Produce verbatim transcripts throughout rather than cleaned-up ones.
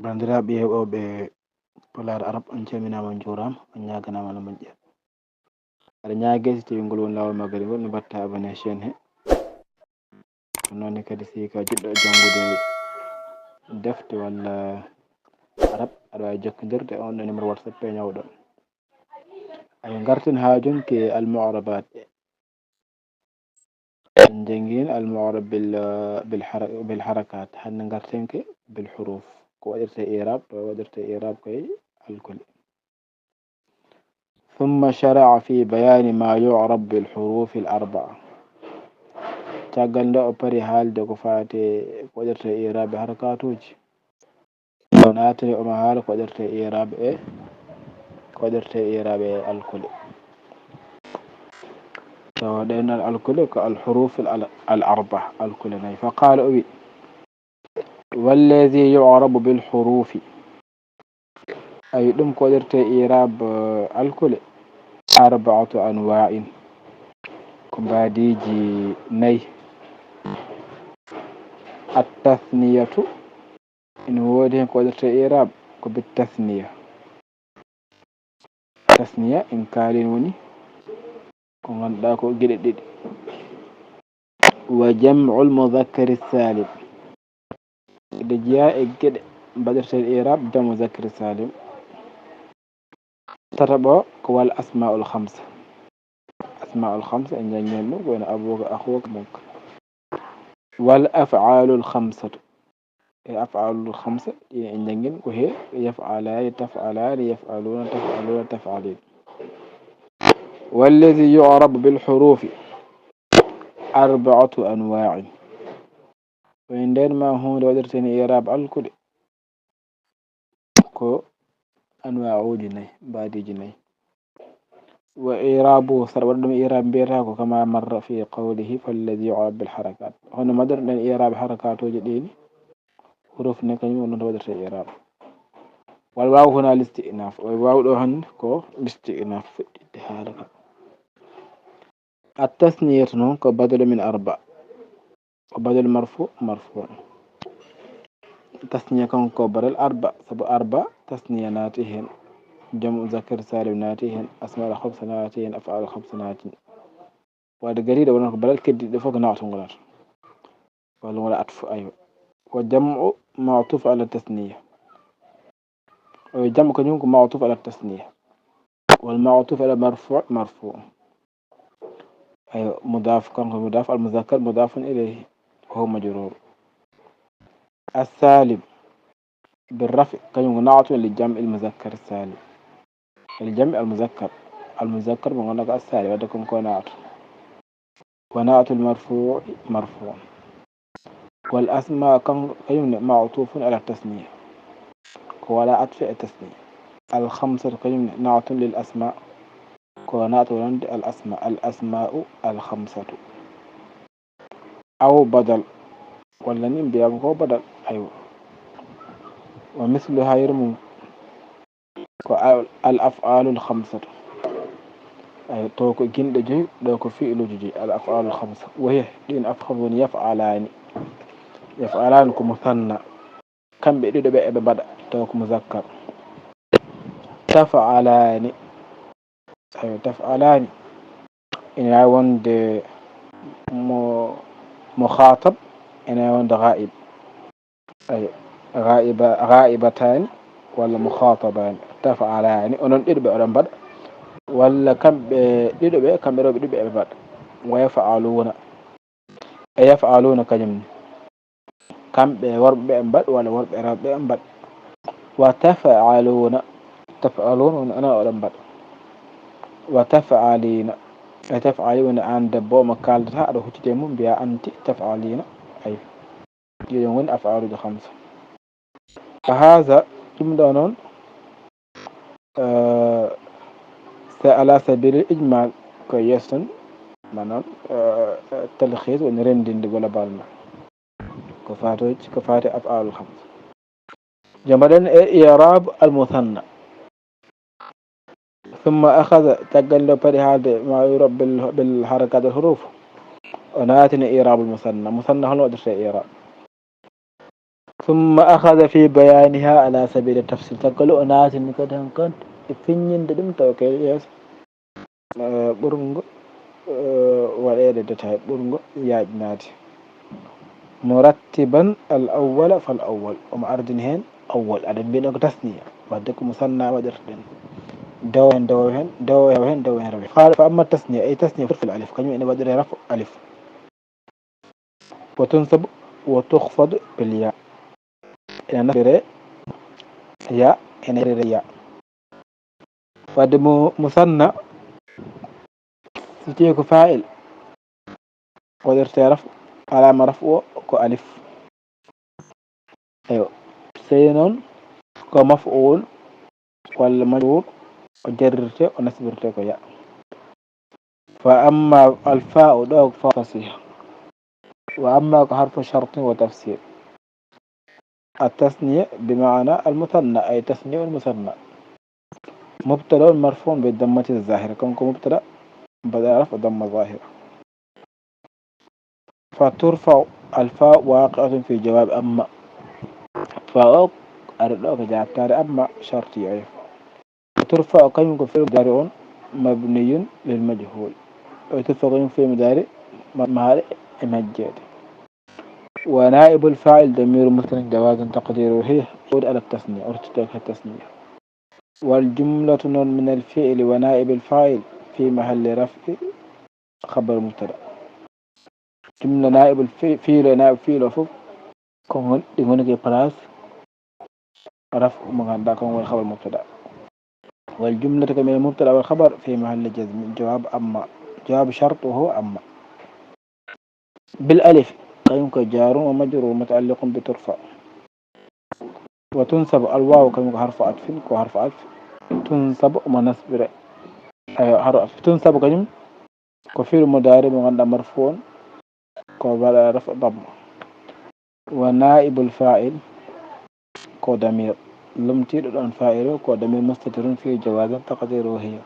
Banndiraaɓe heɓooɓe Pulaar Arab, on calminaama, on njuuraama, on ñaaganaama no moƴƴa. Aɗa ñaagee, si tawii ngol woni laawol magari ngol, no mbaɗtaa abonné chaîne he. Ɗum noon ne kadi, si ko jiɗɗo janngude defte walla Arab, aɗa waawi jokkondirde e on ɗo numéro WhatsApp peeñoowo ɗo. Ayo, ngarten haa jonki e al-mu'rabaat. En njanngiino al-mu'rab bil, bil hara-, bil harakaat. Hannde ngarten ke bil huruuf. Ko waɗirtee i'raab, ɗo waɗirtee i'raab ko e alkule. ثم شرع في بيان ما يعرب بالحروف الأربعة. Caggal nde o parii haalde ko faati e ko waɗirtee i'raab e harakaatuuji, o naatani omo haala ko waɗirtee i'raab e, ko waɗirtee i'raab e alkule. Tawa ɗeen al-, alkule ko al-huruuf al-, al-arba'a, alkule nayi. فقال, o wi, والذي يعرب بالحروف. Ay, ɗum ko waɗirtee i'raab, eh, alkule, أربعة أنواع. Ko mbaadiiji nayi. التثنية, ina woodi heen ko waɗirtee i'raab ko بالتثنية. Tasniya, en kaalii, woni ko ngannduɗaa ko geɗe ɗiɗi. وجمع المذكر السالم. Ede jeyaa e geɗe mbaɗirtee i'raab jam muzakkar salim. Tataɓo ko والأسماء الخمسة. Asmaul khamsa, en njanngi heen ɗum, ko wayno abuka, akhuka, ummuka. والأفعال الخمسة. E af'aalul khamsa, ɗi en njanngi ko he يفعلان، تفعلان، يفعلون، تفعلون، تفعلين. والذي يعرب بالحروف أربعة أنواع. Ko e ndeen ma huunde waɗirtee i'raab alkule, ko anwaa'uuji nayi, mbaadiiji nayi. وإعرابه, saɗa waɗa ɗum i'raab, mbiyata ko كما مر في قوله فالذي يعرب بالحركات. Hono mbaɗirɗen i'raab harakaatuuji ɗi ni, huruuf ne kañum woni ɗo waɗirtee i'raab. والواو هنا للاستئناف. O waaw ɗo hannde ko listi'naaf, fuɗɗitde haala ka. التثنية noon ko بدل من أربع. Ko badal marfu, marfu. Tasniya kanko ko badal arba, sabu arba tasniya naati heen, jam muzakkar salim naati heen, asmaul khamsa naati heen, af'al khamsa naati heen. Waɗde gariiɗo wonata ko badal, keddiiɗe fof ko naatol ngonata. Walla wala atfu, aywa. وجمع معطوف على التثنية. O jam kañum ko ma'tuf ala tasniya. والمعطوف على المرفوع مرفوع. Aywa, mudaaf, kanko mudaaf, al muzakkar mudaafun ilayhi, wa huwa majruur. As-salim bir raf'i, kañum ko naatun li jam'il muzakkar salim. Li jam'il muzakkar. Al muzakkar mo ngannduɗaa ko as-salim, wadde kanko ko naatu. Wa naatul marfu'i marfu'un. Wal asma, kan-, kañum ne ma'tufun ala tasniya. Ko wala atfe e tasniya. Al khamsatu, kañum ne naatun lil asma. Ko naatu wonande al asma. Al asma'u al khamsatu. Aw badal. Walla ni mbiyam ko badal. Aywa. Wa mislu hayru mum. Ko al, al af'alul khamsatu. Ay, to ko ginɗe joyi, ɗo ko fi'luji joyi, al af'alul khamsa. Wa hiya, ɗin af'al woni yaf'alani. Yaf'alani ko musanna. Kamɓe ɗiɗo ɓe eɓe mbaɗa, taw ko muzakkar. Taf'alani. Ay, taf'alani. Ina waawi wonde mo, mukhatab, ina waawi wonde ghaib. Ay, ghaiba, ghaibatani walla mukhatabani, taf'alani, onon ɗiɗo ɓe oɗon mbaɗa, walla kamɓe ɗiɗo ɓe, kamɓe rewɓe ɗiɗo ɓe eɓe mbaɗa. Wa yaf'aluna, e yaf'aluna kañum ne. Kamɓe worɓe ɓe eɓe mbaɗa, walla worɓe rewɓe ɓe eɓe mbaɗa. Wa taf'aluna, taf'aluna, on, onon oɗon mbaɗa. Wa taf'alina, e taf'ali woni aan debbo mo kaaldata, aɗa hucciti e mum, mbiya anti taf'alina. Ay. Ɗiɗo ngoni af'aaluuji khamsa. Fa haza, ɗum ɗo noon, eh, c'est ala sabilil ijmal, ko yeeso tan, maanaam, eh, talkhis woni renndinde globalement. Ko faati, ko faati af'aalul khamsa. Jombaɗen e i'raab al musanna. Summa akhadha, caggal nde o paɗi haalde ma yu'rab bil, bil harakat al huruf, o naatini i'raabul musanna. Musanna, hono waɗirtee i'raab? ثم أخذ في بيانها على سبيل التفصيل. Takkali o naatini kadi han kan e feññinde ɗum tawa kay yeeso, eh, ɓurngo, eh, waɗeede détail, ɓurngo yaajnaade. مرتبا الأول فالأول. Omo ardini heen awwal. Aɗa mbiyano ko tasniya. Wadde ko musanna waɗirta ɗen. Dewo heen, dewo heen, dewo heen, dewo heen, rewe. قال: فأما التثنية، أي تثنية في الألف، kañum ene waɗiree rafu alif. وتنصب وتخفض بالياء. Ene nasbiree ya, ene jarrire ya. Wadde mu-, musanna, so tawii ko fa'il, waɗirtee rafu, alaama rafu o ko alif. Eyo, so tawii noon ko maf'ul walla majruur, o jarrirtee, o nasbirtee ko ya. فأما الفاء ɗo ko fa'u tasniya. وأما ko harfu shartin wa tafsir. التثنية بمعنى المثنى، أي تثنية المثنى. مبتدأ مرفوع بالضمة الظاهرة، kanko mubtada mbaɗa rafu damma zahira. فترفع الفاء واقعة في جواب أما. Fa o ari ɗo ko jaabtaade amma shartiya. وترفع kañum ko fi'lu mudaari'un mabniyun lil majhuul. وترفع kañum ko fi'lu mudaari ma-, mahaaɗe e majjeede. ونائب الفاعل ضمير مستتر جواز تقديره هي، يعود على التثنية، o ruttitoke he tasniya. والجملة noon من الفعل ونائب الفاعل في محل رفع خبر مبتدأ. Jumla naa'ibul fi-, fi'il e naa'ib fi'il o fof, ko ngon-, ɗi ngoni ko e place rafu mo ngannduɗaa ko woni khabar mubtada. والجملة ko من المبتدأ والخبر في محل جزم، جواب أما، جواب شرط وهو أما. بالألف، kañum ko جار ومجرور متعلق بترفع. وتنصب، الواو kañum ko harfu atfin, ko harfu atf. تنصب omo nasbire. Ayo, harfu atf. تنصب kañum ko fi'lu mudaari mo ngannduɗaa marfu'un, ko waɗa rafu damma. ونائب الفاعل ko damir lomtiiɗo ɗoon fa'il o, ko damir mustatirun فيه جواز تقديره هي.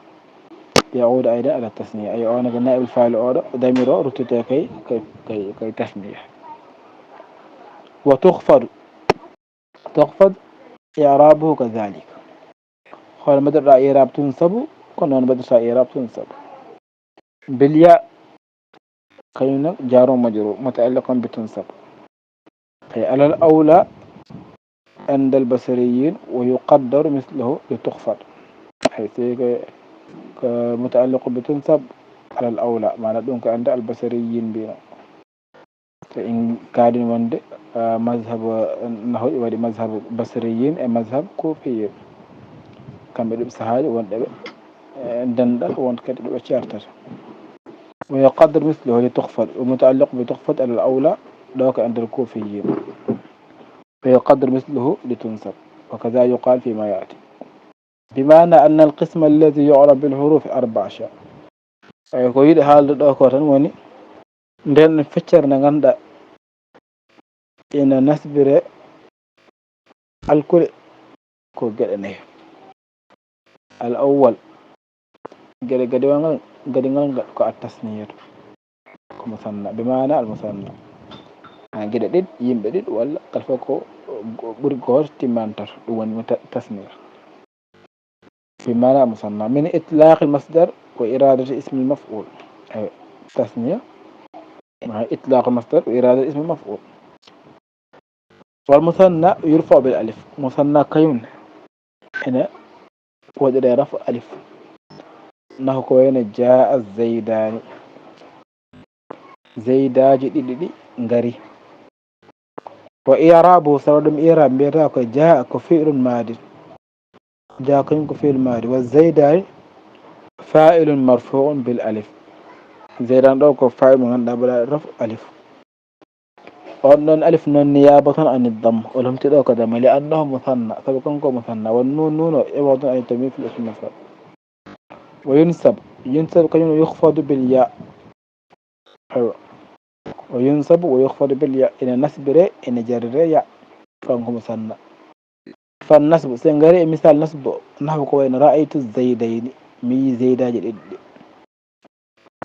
يعود أيضا على التثنية. Ayo, on ko naa'ibul fa'il o ɗo, damir o ruttitoo kay, kay, kay, kay tasniya. وتخفض. تخفض إعرابه كذلك. Hono mbaɗirɗaa i'raab تنصب, ko noon mbaɗirtaa i'raab تنصب. بالياء, kañum nag جار ومجرور متعلق بتنصب. أي على الأولى عند البصريين ويقدر مثله لتخفض. Ayo, so ko, ko متعلق بتنصب على الأولى, maanaa ɗum ko عند البصريين mbiyno. So en kaalii wonde, ah, mazhab, ah, nahwi waɗi mazhab basriyin e mazhab kufiyin. Kamɓe ɗiɗo sahaaji wonɓe ɓe, eh, denndal, won kadi ɗo ɓe ceertata. ويقدر مثله لتخفض، ومتعلق بتخفض على الأولى، ɗo ko عند الكوفيين. ويقدر مثله لتنصب، وكذا يقال فيما يأتي. بمعنى أن القسم الذي يعرف بالحروف أربع أشياء. Eyi, ko yiɗi haalde ɗo ko tan woni nden feccere nde ngannduɗaa ina nasbire alkule ko geɗe nayi. Al awwal, geɗe gadiwal ngal, gadigal ngal ko at tasniyatu, ko musanna, bi maana al musanna. Ah, geɗe ɗiɗi, yimɓe ɗiɗi, walla kala fof ko ɓuri gooto, timmani tato, ɗum woni ta-, tasniya. Bi maana musanna. Min itlaqil masdar wa iradati ismil maf'ul. Eyi, tasniya. Ma itlaqul masdar wa iradati ismil maf'ul. Wal musanna yurfa'u bil alif. Musanna kañum ene waɗiree rafu alif. Nahu ko wayno jaa zaydani. Zaydaaji ɗiɗi ɗi ngari. Wa i'rabu, sabu ɗum i'rab mbiyata ko jaa ko fi'lun madin. Jaa kañum ko fi'l madi. Wa zaydani fa'ilun marfu'un bil alif. Zaydan ɗo ko fa'il mo ngannduɗaa mbaɗa rafu alif. On ɗon alif noon niyabatan ani damma. O lomti ɗo ko damma li annahu musanna. Sabu kanko musanna. Wa nun, nun o iwadun ani tanwin fil ismi mufrad. Wa yunsab. Yunsab kañum yukhfadu bil ya. Aywa. Wa yunsabu wa yukhfadu bil ya. Ina nasbire, ina jarrire ya. Kanko musanna. Fan nasbu, so en ngari e misal nasbu, nahwu ko wayno ra'aytu zaydayni, mi yii zaydaaji ɗiɗi ɗi.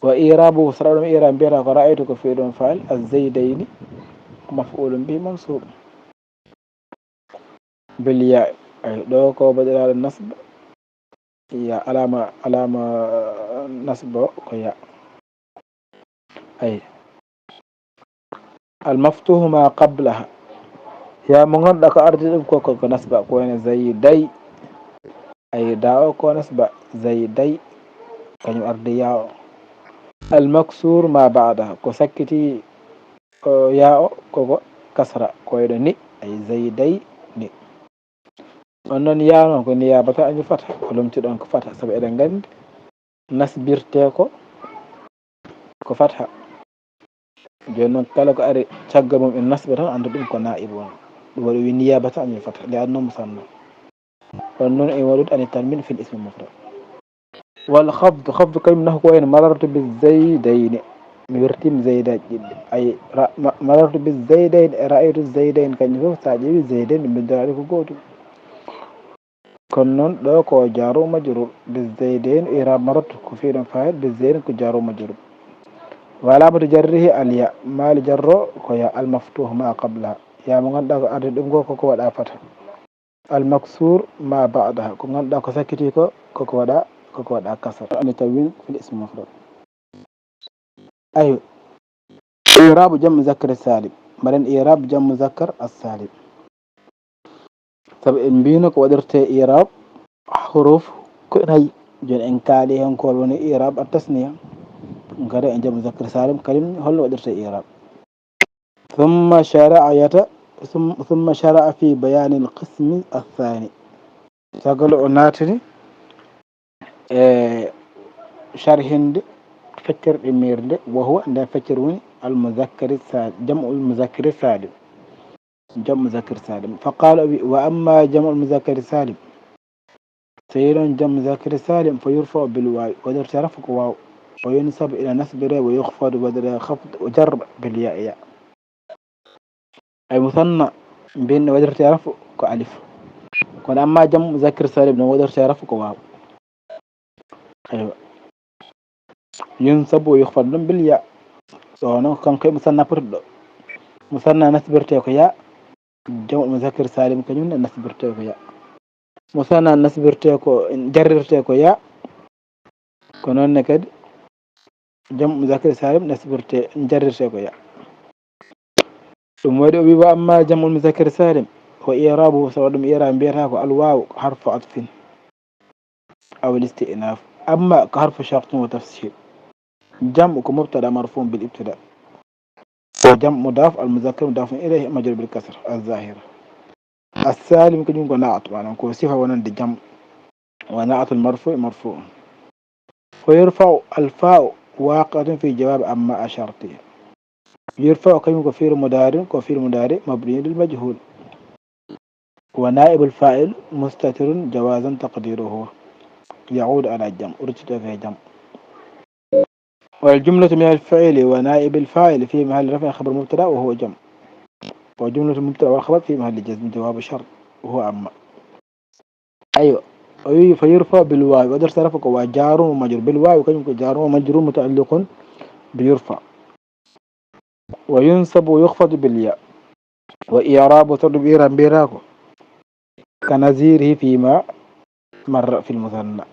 Wa i'rabu, saɗa ɗum i'rab mbiyata ko ra'aytu ko fi'lun fa'il, az zaydayni ko maf'ulun bihi mansub. Bil ya, ay, ɗo ko baɗiraaɗo nasba. Ya, alama, alama, eh, nasba o ko ya. Ay. Al maftuhu ma qablaha. Ya mo ngannduɗaa ko ardi ɗum ko, ko, ko nasba, ko wayno zayday. Ay, da o ko nasba, zayday. Kañum ardi ya o. Al maksur ma ba'daha. Ko sakkiti, o, ya o, ko, ko kasra, ko wayno ni. Ay, zayday ni. On noon ya noon ko niyabata anil fatha, ko lomti ɗon ko fatha, sabu eɗen nganndi nasbirte ko, ko fatha. Jooni noon kala ko ari caggal mum en nasba tan, anndu ɗum ko naibu on. Ɗum waɗi wi niyabata anil fatha, li annahu musanna. On noon en waɗude ani tanwin fil ismi mufrad. Wal khafd, khafd kañum nako ko wayno marartu bi zaydayni. Mi wertiima zaydaji ɗiɗi. Ay, ra-, ma-, marartu bi zaydayni, e ra'aytu zaydayni, kañum fof so a ƴeewi zaydayni, ɓe mbinndiraɗi ko gootum. Kono noon ɗo ko jaru majrur, bi zaydayni, i'rab marartu ko fi'lun fa'il, bi zaydayni ko jaru majrur. Wa alamatu jarrihi al ya, maali jarro ko ya al maftuh ma qablaha. Ya mo ngannduɗaa ko arde ɗum ko, koko waɗa fatha. Al maksur ma ba'daha, ko ngannduɗaa ko sakkiti ko, koko waɗa, koko waɗa kasra. Ani tanwin fil ismi mufrad. Aywa. I'rabu jam muzakkar salim. Mbaɗen i'rab jam muzakkar as-salim. Sabu en mbino ko waɗirte i'rab huruf ko nayi. Jooni en kaali heen ko woni i'rab at-tasniya. Ngara en jam muzakkar salim kañum holno waɗirte i'rab. Thumma shara'a yata-, thum-, thumma shara'a fi bayanil qismi ath-thani. Caggal o naatini e sharhinde feccere ɗimmirde, wa huwa, nden feccere woni al muzakkari sa-, jam'ul muzakkari salim. Jam muzakkar salim. Fa qala, o wi, wa amma jam'ul muzakkari salim. So yi noon jam muzakkari salim, fa yurfa'u bil wawi, waɗirte rafu ko waw. Wa yunsabu, ina nasbire, wa yukhfadu, waɗire khafd, wa jarra bil ya, ya. Ay musanna, mbin waɗirte rafu ko alif. Kono amma jam muzakkar salim noon waɗirte rafu ko waw. Aywa. Yunsabu wa yukhfadu ɗum bil ya. Ɗo noon ko kanko e musanna potuɗo. Musanna nasbirte ko ya. Jam'ul muzakkar salim kañum ne nasbirte ko ya. Musanna nasbirte ko, jarrirte ko ya. Ko noon ne kadi jam'ul muzakkar salim nasbirte, jarrirte ko ya. Ɗum waɗi o wi wa amma jam'ul muzakkar salim, wa i'rabu, so waɗum i'rab mbiyata ko al waw harfu atfin. Aw al-isti'naf. Amma ko harfu shartin wa tafsil. Jam'u ko mubtada marfu'un bil ibtida. Wa jam'u mudaf al muzakkar mudafun ilayhi majrur bil kasra az-zahira. As-salim ko ɗum ko na'at, maanaam ko sifa wonande jam'u. Wa na'atul marfu' marfu'un. Wa yurfa'u al fa'u waqi'atun fi jawab amma asharti. Yurfa'u kañum ko fi'lu mudari, ko fi'lu mudari mabni lil majhul. Wa na'ibul fa'il mustatirun jawazan taqdiruhu ya'udu ala jam, ruttoto e jam. Wal jumlatu min al fi'li wa na'ibil fa'il fi mahalli raf'in khabar mubtada wa huwa jam. Wa jumlatu mubtada wal khabar fi mahalli jazm jawabu shart wa huwa amma. Aywa. O wi fa yurfa bil wawi, waɗirta rafa ko wa jarun wa majrur. Bil wawi kañum ko jarun wa majrur muta'alliqun bi yurfa. Wa yunsabu wa yukhfadu bil ya. Wa i'rabu, so ɗum i'rab mbiyata ko ka nazirihi fima marra fil musanna.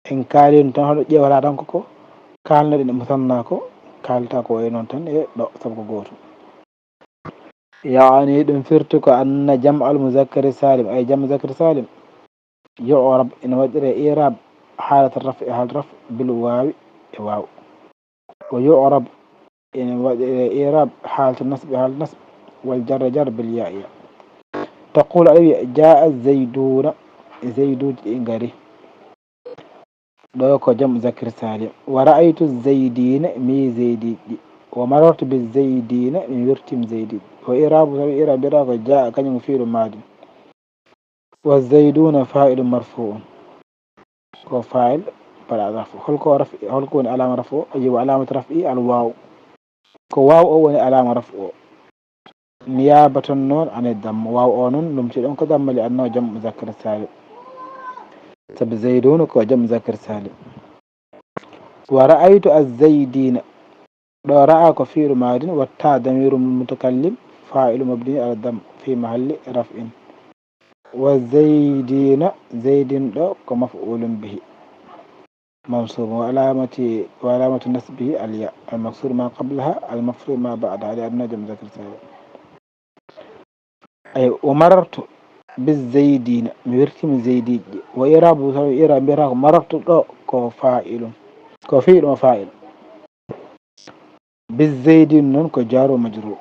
En kaali ɗum tan, hoɗo ƴeewata tan ko, ko kaalnoɗen e musanna ko, kaalta ko e noon tan e ɗo, sabu ko gootum. Yaani ɗum firti ko anna jam'al muzakkari salim, ay jam muzakkari salim, yu'rab, ina waɗire i'rab haalata raf'i, haal raf, bil wawi, e waw. Wa yu'rab, ina waɗire i'rab haalata nasbi, haal nasb, wal jarra jar bil ya'i. Taqulu, aɗa wiya jaa zayduna, zayduji ɗi ngari. Ɗo ko jam muzakkar salim. Wa ra'aytu zaydina, mi zaydiɗi. Wa marartu bi zaydina, mi wirtim zaydiɗi. Wa i'rabu, sabu i'rab mbiyata ko jaa, kañum fi'lu madin. Wa zayduna fa'ilun marfu'un. Ko fa'il, baɗa rafu. Holko rafi, holko woni alama rafu? Ayi, wa alamatu raf'i al waw. Ko waw o woni alama rafu o. Niyabatan noon ani damma. Waw o noon lumtiɗon ko damma li annahu jam muzakkar salim. Sabu zayduna ko jam muzakkar salim. Wa ra'aytu az-zaydina. Ɗo ra'a ko fi'lu madin, wa ta damiru mutakallim, fa'ilu mabni ala dam fi mahalli raf'in. Wa zaydina, zaydin ɗo ko maf'ulun bihi. Mansubun wa alamati, wa alamatu nasbihi al ya. Al maksur ma qablaha, al maftuh ma ba'daha, li anna jam zakar salim. Ay, wa marartu bi zaydina, mi wertimi zaydiiɓe. Wa irabu, sabu ira mbiyata ko marartu ɗo ko fa'ilun. Ko fi'ilun wa fa'il. Bi zaydin noon ko jaru majrur.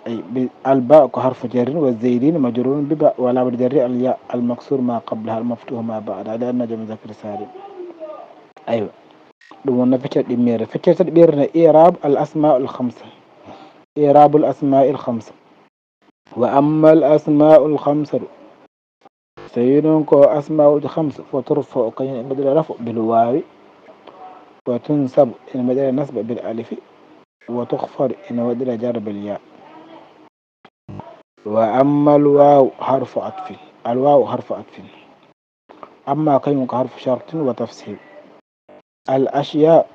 Ay, bi, al ba ko harfu jarrin wa zaydin majrurun bi ba wa alamatu jarri al ya al maksur ma qablaha al maftuh ma ba'da li anna jam zakar salim. Aywa. Ɗum wonno feccere ɗimmere. Feccere tati ɓeyrene i'rab al asma al khamsa. I'rab al asma al khamsa. Wa amma al asma al khamsatu. So tawi noon ko asma'uji khamsa, fo turfa o kañum e mbaɗira rafu bil wawi, wa tunsabu ene mbaɗira nasba bil alifi, wa tukhfadu ene waɗira jarra bil ya. Wa amma al waw harfu atfin. Al waw harfu atfin. Amma kañum ko harfu shartin wa tafsil. Al ashya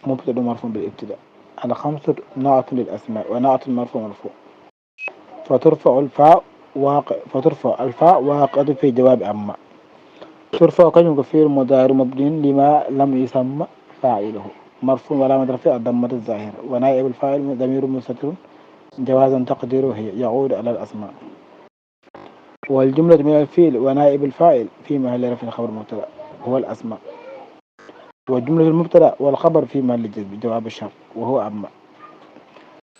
mubtada marfu bil ibtida. Al khamsatu na'tun lil asma wa na'tun marfu marfu. Fa turfa al fa waqi, fa turfa al fa waqi'atu fi jawabi amma. Turfa kañum ko fi'il mudari mabni lima lam yusamma fa'iluhu. Marfu wa alamat rafi ad dammatu zahira. Wa naibul fa'il damiru mustatirun jawazan taqdiru hiya ya'udu ala al asma. Wal jumlatu min al fi'l wa naibul fa'il fi mahalli raf'in khabar mubtada huwa al asma. Wa jumlatul mubtada wal khabar fi mahalli jazm jawab ash shart wa huwa amma.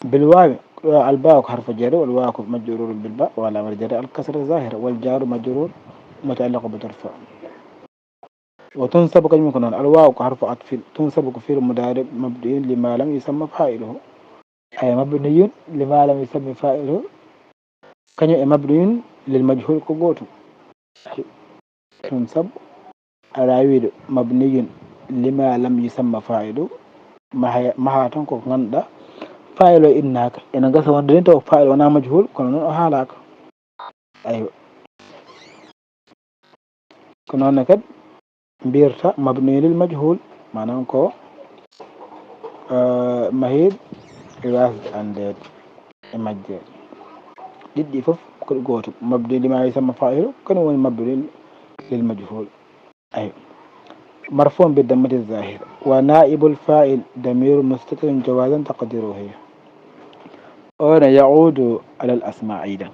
Bil wawi, al ba ko harfu jarri wal waw ko majrurun bil ba wa alamatu jarri al kasra zahira wal jaru majrur muta'alliqun bi turfa. Wa tunsabu kañum ko noon al waw ko harfu atfin tunsabu ko fi'il mudari mabniun lima lam yusamma fa'iluhu. Ay mabniyun lima lam yusamma fa'iluhu. Kañum e mabniyun lil majhul ko gootum. Tunsabu, aɗa wiide mabniyun lima lam yusamma fa'ilu, maha, maha tan ko ngannduɗaa fa'il o innaaka. Ene gasa wonde ni taw fa'il wonaa majhul, kono noon o haalaaka. Aywa. Ko noon ne kadi mbiyata mabni lil majhul, maanaam ko, eh, mahid e waasde anndeede e majje. Ɗiɗɗi fof ko ɗi gooto, mabni lima yusamma fa'ilu, kono woni mabni lil majhul. Ay. Marfu bi dammati zahira. Wa naibul fa'il damiru mustatirun jawazan taqdiruhu hiya. O ne ya'udu ala al asma aidan.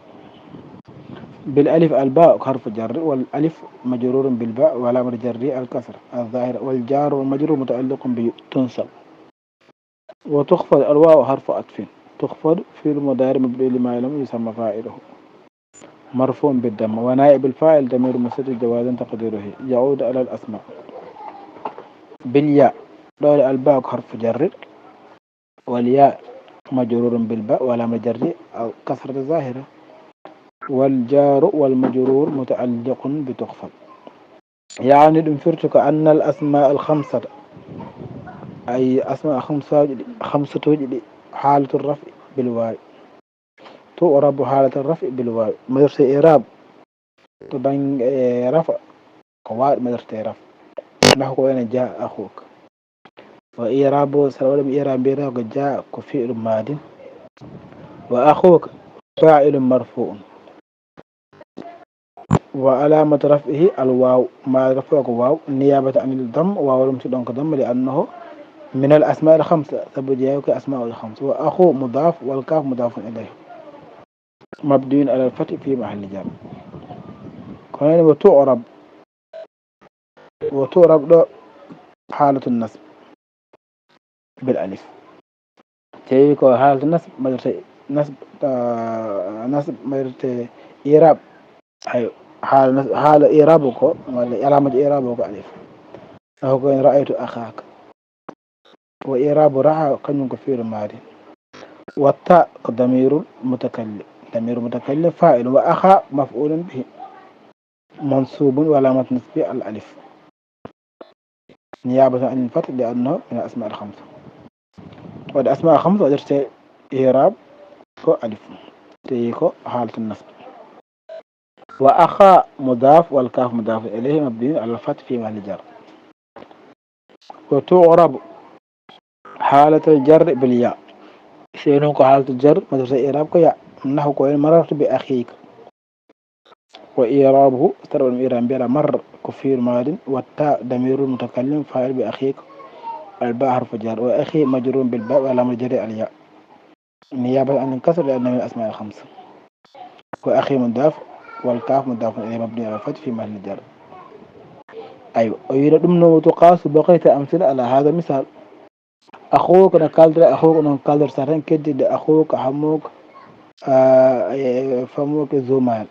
Bil alif al ba harfu jarri wal alif majrurun bil ba wa alamatu jarri al kasra al zahira wal jaru wal majrur muta'alliqun bi tunsab. Wa tukhfad al waw harfu atfin. Tukhfad fi'l mudari mabni lima lam yusamma fa'iluhu. Marfu bi damma wa naibul fa'il damiru mustatir jawazan taqdiruhu ya'udu ala al asma. Bil ya. Ɗo al ba ko harfu jarri. Wal ya majrurun bil ba wa alamatu jarri al kasratu zahira. Wal jaru wal majrur muta'alliqun bi tukhfad. Yaani ɗum firti ko annal asma al khamsata. Ay asma al khamsatuji ɗi, khamsatuji ɗi halatul raf'i bil wawi. Tu'rabu halatul raf'i bil wawi. Majorte i'rab to bangge rafa ko wawɗo majorte rafa. Ndax ko wayno jaa akhuka. Wa i'rabu, sara waɗi mo i'rab mbiyata ko jaa ko fi'lu madin. Wa akhuka fa'ilun marfu'un. Wa alamatu raf'ihi al waw, ma rafa ko waw, niyabata anil dam, waw ɗum to ɗon ko damma li annahu min al asma al khamsa, sabu jeeyo ko asma al khamsa. Wa akhu mudaf wal kaf mudafun ilayhi. Mabniyun ala al fathi fi mahalli jar. Kono wa tu'rab. Wa tu'rab ɗo halatu nasb bil alif. Tawi ko halatu nasb majorte nasb, ah, nasb majorte i'rab. Ay hala nas-, hala i'rab ko walla alamatu i'rab ko alif. Aw ko en ra'aytu akhaka. Wa i'rabu ra'a kañum ko fi'lu madi. Wa ta ko damirul mutakallim. Damirul mutakallim fa'il wa akha maf'ulun bihi. Mansubun wa alamatu nasbi al alif. Niyabatan anil fath li annahu min al asma al khamsa. Wadde asma al khamsa waɗirte i'rab ko alif. Tawi ko halatu nasb. Wa akha mudaf wal kaf mudaf ilayhi mabni ala al fath fi mahalli jar. Wa tu'rab halatal jarri bil ya. Sey noon ko halatal jarri majorte i'rab ko ya. Nahu ko en marartu bi akhika. وإعرابه, saɗa waɗ ɗum i'raab, mbiyaɗa مر ko fi'lu maadin, والتاء ضمير متكلم فاعل بأخيك, الباء حرف جر, وأخي مجرور بالباء وعلامة جره الياء. نيابة عن الكسر لأنه من الأسماء الخمسة. وأخي مضاف والكاف مضاف إليه مبني على الفتح في محل جر. Aywa, o wi'no ɗum noon, وتقاس بقية الأمثلة على هذا المثال. أخوك no kaaldira, أخوك noon kaaldirta tan keddiiɗo, أخوك, حموك, ah, eh, فموك, زومال.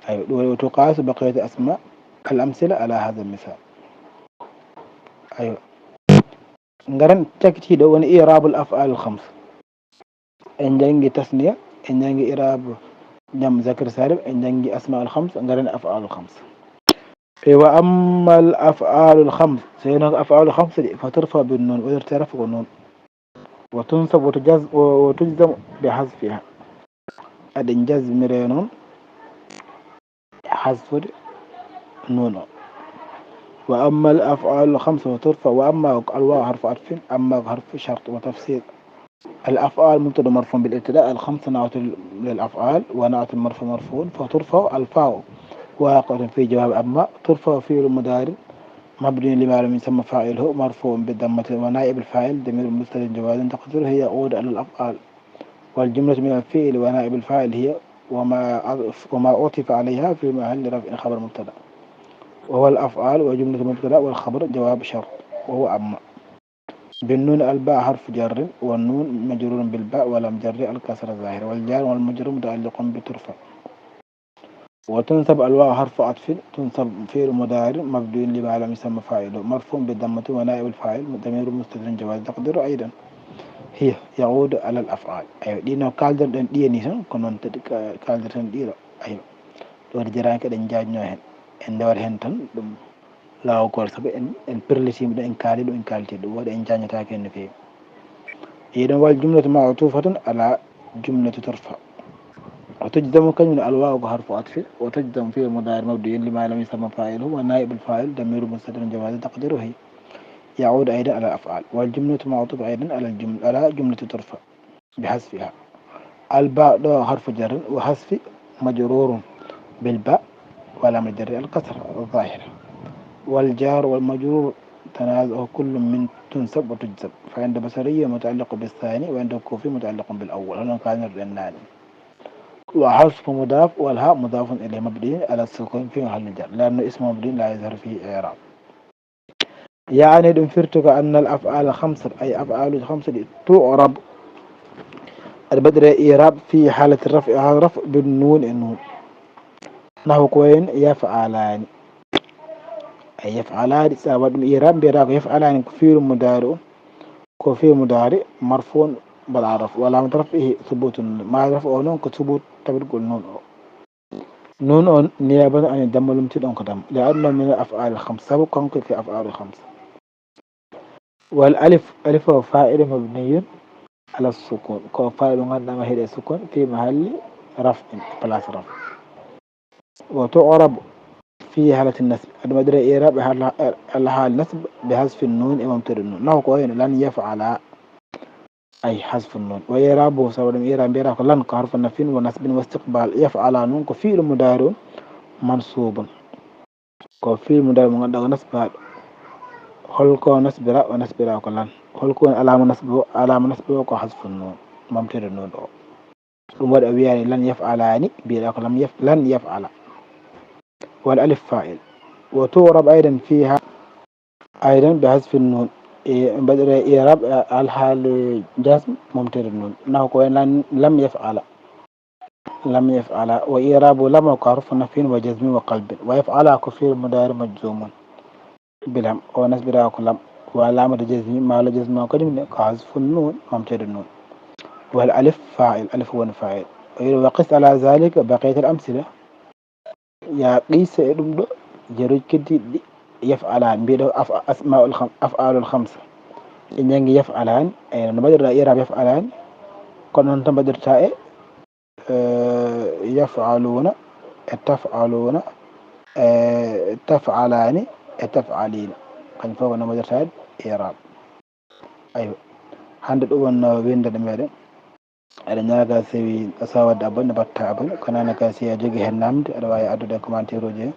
Aywa, ɗum waɗi وتقاس بقية الأسماء الأمثلة على هذا المثال. Aywa. Ngaren cakkitiiɗo woni إعراب الأفعال الخمس. En njanngi tasniya, en njanngi i'raab جمع مذكر سالم, en njanngi أسماء الخمس, ngaren أفعال الخمس. E وأما الأفعال الخمس, so wonii ko أفعال الخمس ɗi, فترفع بالنون, waɗirtee raf'u ko nuun. وتنصب وتجز-, وتجزم بحذفها. Aɗen jazmire noon hasfude nuun o. وأما الأفعال الخمس فترفع, وأما الواو حرف عطف, أما ko harfu shart, وتفسير. الأفعال مبتدأ مرفوع بالابتداء، الخمس نعت للأفعال ونعت المرفوع مرفوع، فترفع الفاء واقعة في جواب أما، ترفع فعل مضارع مبني لما لم يسمى فاعله مرفوع بالضمة ونائب الفاعل ضمير مستتر جواز تقديره يعود على الأفعال. والجملة من الفعل ونائب الفاعل هي وما عطف، وما عطف عليها في محل رفع خبر مبتدأ. وهو الأفعال وجملة مبتدأ والخبر جواب شرط وهو أما. بالنون الباء حرف جر والنون مجرور بالباء ولام جر الكسرة الظاهرة والجار والمجرور متعلق بترفع. وتنصب الواو حرف عطف، تنصب فعل مضارع مبني لما لم يسمى فاعله مرفوع بالضمة ونائب الفاعل ضمير مستتر جواز تقديره أيضا هي يعود على الأفعال. Aywa, ɗi no kaaldirɗen ɗi ni tan, ko noon tati ka-, kaaldirten ɗi ɗo. Aywa. Ɗo de jaraani ko eɗen njaajnoo heen. En ndewat heen tan ɗum laawol gooto, sabu en, en perlitiima ɗum, en kaali ɗum, en kaalti ɗum. Waɗi en njaajnotaake heen no feewi. Yiɗen wal jumlatu ma'tufatan ala jumlati turfa. وتجزم كلمة الواو حرف عطف، وتجزم فعل مضارع مبني لما لم يسمى فاعله، ونائب الفاعل ضمير مستتر جواز تقديره هي. يعود أيضا على الأفعال. والجملة معطوف أيضا على الجملة، على جملة ترفع بحذفها. الباء ɗo حرف جر وحذف مجرور بالباء وعلامة جره الكسرة الظاهرة. والجار والمجرور تنازع كل من تنصب وتجزم، فعند البصري متعلق بالثاني وعند الكوفي متعلق بالأول. Hono kaanirɗen naane. وحذف مضاف والهاء مضاف إليه مبني على السكون في محل جر لأنه اسم مبني لا يظهر فيه إعراب. Yaani ɗum firti ko أن الأفعال الخمسة, ay af'aaluuji hamsa ɗi, تعرب, aɗa mbaɗira i'raab في حالة الرفع, haa raf'u بالنون e nuun. Nahu ko wayi no يفعلان. Ay يفعلان, so a waɗi ɗum i'raab, mbiyataa ko يفعلان ko fi'lu mudaari'un, ko fi'lu mudaari' marfuu'un mbaɗaa raf'u, وعلامة رفعه ثبوت النون, maa raf'u o noon ko subuut tabitgol nuun o. Nuun o نيابة عن الضمة, lumtiiɗo on ko damma. لأنه من الأفعال الخمس, sabu kanko ko af'aalu hamsa. والألف, alif o فاعل مبني على السكون, ko faa'il mo ngannduɗaa ma heɗe sukun في محل رفع, place raf'u. وتعرب في حالة النصب, aɗa mbaɗira i'raab e haala, e haala nasb بحذف النون, e momtorde nuun. Nahu ko wayi no لن يفعلا. Ay حذف النون. وإعرابه, so a waɗi ɗum i'raab, mbiyataa ko لن ko حرف نفي ونصب واستقبال. يفعلا noon ko fi'lu mudaari'un mansuubun. Ko fi'lu mudaari' mo ngannduɗaa ko nasbaaɗo. Hol ko nasbira? O nasbira ko لن. Hol ko woni alaama nasbi o? Alaama nasbi o ko حذف النون, momtorde nuun o. Ɗum waɗi o wiyaani لن يفعلان, mbiyataa ko لم يف-, لن يفعلا. والألف فاعل. وتعرب أيضا فيها أيضا بحذف النون. E, mbaɗira i'raab, e, alhaali jasm, momtorde nuun. Nahu ko wayi no لن, لم يفعلا. لم يفعلا. وإعراب لم ko حرف نفي وجزم وقلب. ويفعلا ko fi'lu mudaari' majzuumun بلم, o nasbira ko لم. وعلامة جزمه, maa jazmi o kadi ne ko حذف النون, momtorde nuun. والألف فاعل, alif woni faa'il. O wi'i وقس على ذلك بقية الأمثلة. Yaa qiisa e ɗum ɗo, jaruuji keddiiɗi ɗi, يفعلان, mbiɗo af-, أسماء الخم-, أفعال الخمسة. En njanngi يفعلان, e no mbaɗirɗaa i'raab يفعلان, ko noon tan mbaɗirtaa e, eh, يفعلون, e تفعلون, e تفعلان, e تفعلين. Kañum fof ko no mbaɗirtaa e i'raab. Aywa. Hannde ɗum wonnoo winndannde meeɗen. Aɗa ñaaga sewi a sawadde abonné, mbatta abonné. Kono an kay si a jogi hen namde, aɗa waawi addude commentaire uji.